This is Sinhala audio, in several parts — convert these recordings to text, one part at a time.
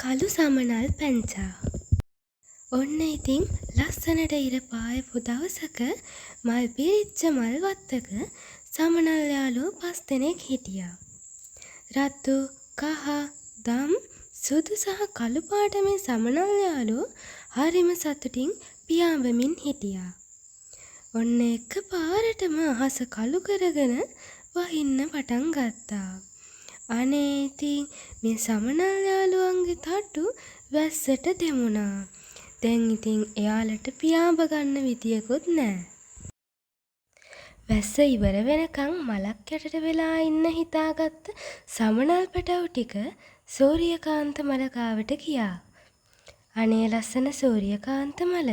කළු සමනල් පැංචා. ඔන්න ඉතින් ලස්සනට ඉර පායපු දවසක මල් පිරිච්ච මල් වත්තක සමනල් යාළුවෝ පස් දෙනෙක් හිටියා. රතු, කහ, දම්, සුදු සහ කළු පාට මේ සමනල් යාළුවෝ හරිම සතුටින් පියාඹමින් හිටියා. ඔන්න එක පාරටම අහස කළු කරගෙන වහින්න පටන් ගත්තා. අනේ ඉතින් මේ සමනල් යාළුවන්ගේ තටු වැස්සට තෙමුණා. දැන් ඉතින් එයාලට පියාඹ ගන්න විදියකුත් නෑ. වැස්ස ඉවර වෙනකන් මලක් යටට වෙලා ඉන්න හිතාගත්ත සමනල් පැටව් ටික සූරියකාන්ත මල ගාවට ගියා. අනේ ලස්සන සූරියකාන්ත මල,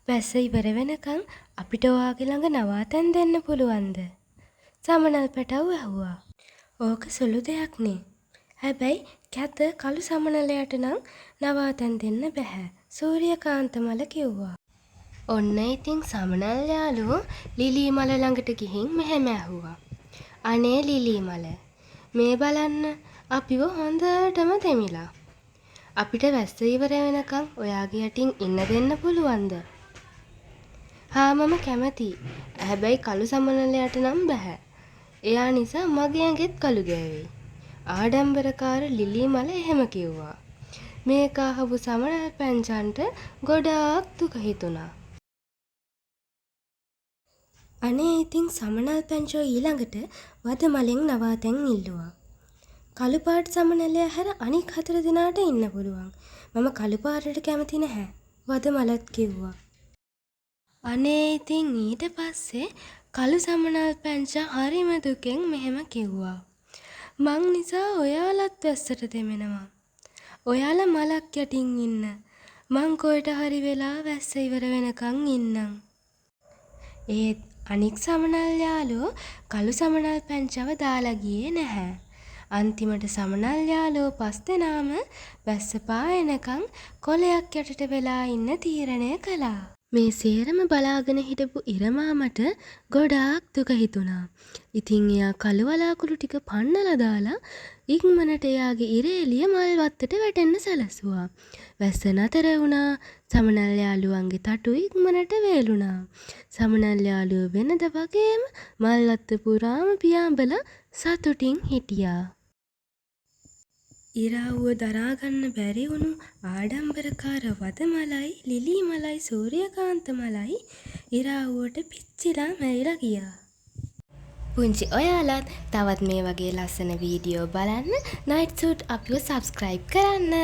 වැස්ස ඉවර වෙනකන් අපිට ඔයාගේ ළඟ නවාතැන් දෙන්න පුළුවන්ද? සමනල් පැටව් ඇහුවා. ඕක සුළු දෙයක් නේ. හැබැයි කැත කළු සමනලයාට නම් නවාතැන් දෙන්න බැහැ, සූරියකාන්ත මල කිව්වා. ඔන්න ඉතින් සමනල් යාළුවෝ ලිලී මල ළඟට ගිහින් මෙහෙම ඇහුවා. අනේ ලිලී මල, මේ බලන්න අපිව හොඳටම තෙමිලා. අපිට වැස්ස ඉවර වෙනකන් ඔයාගේ යටින් ඉන්න දෙන්න පුළුවන්ද? හා, මම කැමතියි. හැබැයි කළු සමනලයාට නම් බැහැ. එයා නිසා මගේ ඇඟෙත් කළු ගෑවෙයි. ආඩම්බරකාර ලිලී මල එහෙම කිව්වා. මේක අහපු සමනල් පැංචන්ට ගොඩාක් දුක හිතුණා. අනේ ඉතින් සමනල් පැංචෝ ඊළඟට වද මලෙන් නවාතැන් ඉල්ලුවා. කළු පාට සමනලයා හැර අනික් හතර දෙනාට ඉන්න පුළුවන්. මම කළු පාටට කැමති නැහැ, වද මලත් කිව්වා. අනේ ඉතින් ඊට පස්සේ කළු සමනල් පැංචා හරිම දුකෙන් මෙහෙම කිව්වා. මං නිසා ඔයාලත් වැස්සට තෙමෙනවා. ඔයාලා මලක් යටින් ඉන්න. මං කොහෙට හරි වෙලා වැස්ස ඉවර වෙනකන් ඉන්නම්. ඒත් අනික් සමනල් යාළුවෝ කළු සමනල් පැංචාව දාලා ගියේ නැහැ. අන්තිමට සමනල් යාළුවෝ පස් දෙනාම වැස්ස පායනකන් කොළයක් යටට වෙලා ඉන්න තීරණය කළා. මේ සේරම බලාගෙන හිටපු ඉර මාමට ගොඩාක් දුක හිතුණා. ඉතින් එයා කළු වලාකුළු ටික පන්නලා දාලා ඉක්මනට එයාගේ ඉර එළිය මල් වත්තට වැටෙන්න සැලසුවා. වැස්ස නතර වුණා. සමනල් යාළුවන්ගේ තටු ඉක්මනට වේලුණා. සමනල් යාළුවෝ වෙනද වගේම මල් වත්ත පුරාම පියාඹලා සතුටින් හිටියා. ඉර අව්ව දරාගන්න බැරි වුණු ආඩම්බරකාර වද මලයි ලිලී මලයි සූරියකාන්ත මලයි ඉර අව්වට පිච්චිලා මැරිලා ගියා. පුංචි ඔයාලත් තවත් මේ වගේ ලස්සන වීඩියෝ බලන්න නයිට් සූට් අපිව සබ්ස්ක්‍රයිබ් කරන්න.